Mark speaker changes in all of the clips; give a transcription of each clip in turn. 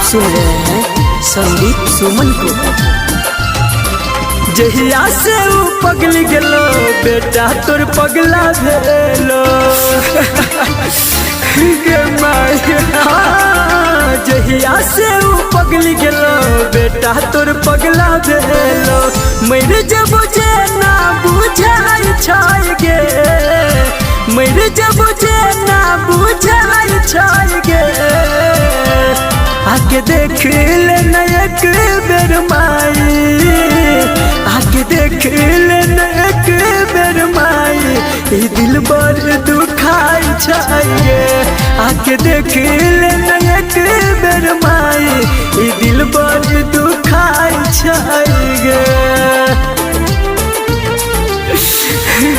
Speaker 1: सुन रहे हैं संदीप सुमन को।
Speaker 2: जहिया से ऊ पगली गेलो बेटा तोर पगला भेलो गे माई। हाँ, जहिया से ऊ पगली गेलो बेटा तोर पगला भेलो। मर जब जे ना बुझाई छाय गे, मर जब जे ना बुझाई छाय गे। आके देख ले ना एक बेर माई, आके देख ले ना एक बेर माई, ई दिल बड़ दुखाई छाइए। आके देख ले ना एक बेर माई, ई दिल बड़ दुखाई छाइए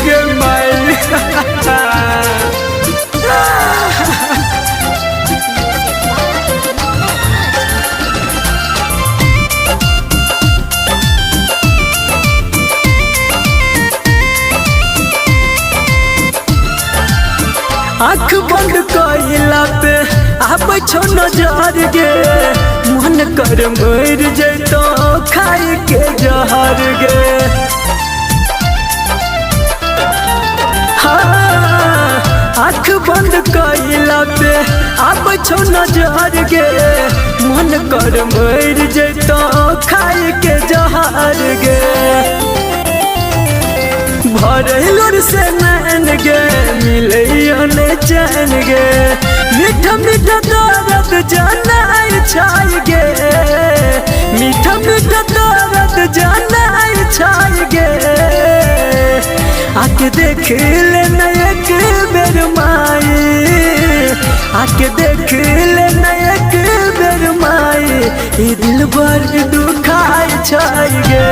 Speaker 2: गे माई। आँख बंद कइला पे आबै छौ नजर गे, मन कर मर जैतो खाई के जहर गे। हाँ, आँख बंद कइला पे आबै छौ नजर गे, मन कर मर जैतो खाई के जहर गे। भरैलोर से नैन गे, मिलैयो ने चैन गे, मीठा मीठा दर्द जनाई छाय गे, मीठा मीठा दर्द जनाई छाय गे। आके देख ले ना एक बेर माई, आके देख ले ना एक बेर माई, ई दिल बड़ दुखाई छाय गे।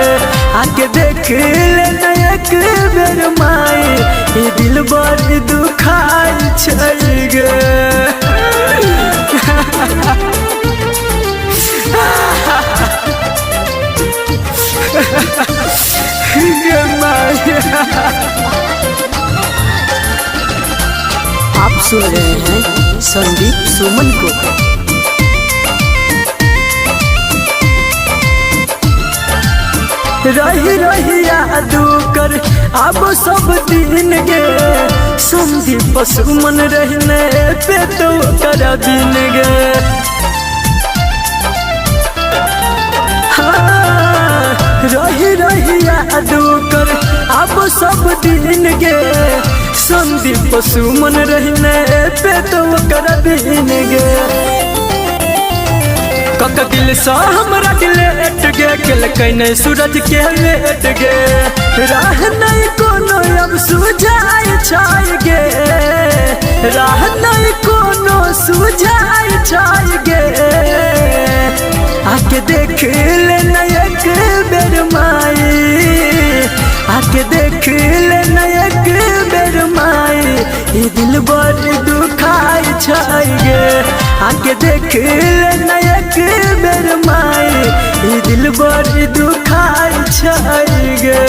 Speaker 2: आके देख ले ना एक बेर माई, ई दिल बड़ दुखाई छाय गे। गे माई।
Speaker 1: आप सुन रहे हैं संदीप सुमन को।
Speaker 2: रही रही याद कर अब सब दिन गे, संदीप सुमन रहने पे तो कर दिन गे। हाँ, रही रही याद कर अब सब दिन गे, संदीप सुमन रहने पे तो कर दिन गे। कक दिल सा हमरा लेट गे, केलकै नै सूरज के लेट गे। राह नहीं कोनो अब सुझाई छाय गे, राह नहीं कोनो सुझाई छाय गे। आके देख ले ना एक बेर माई, आके देख ले ना एक बेर माई, ई दिल बड़ दुखाई छाय गे। आके देख ले ना एक बेर माई, ई दिल बड़ दुखाई छाय गे।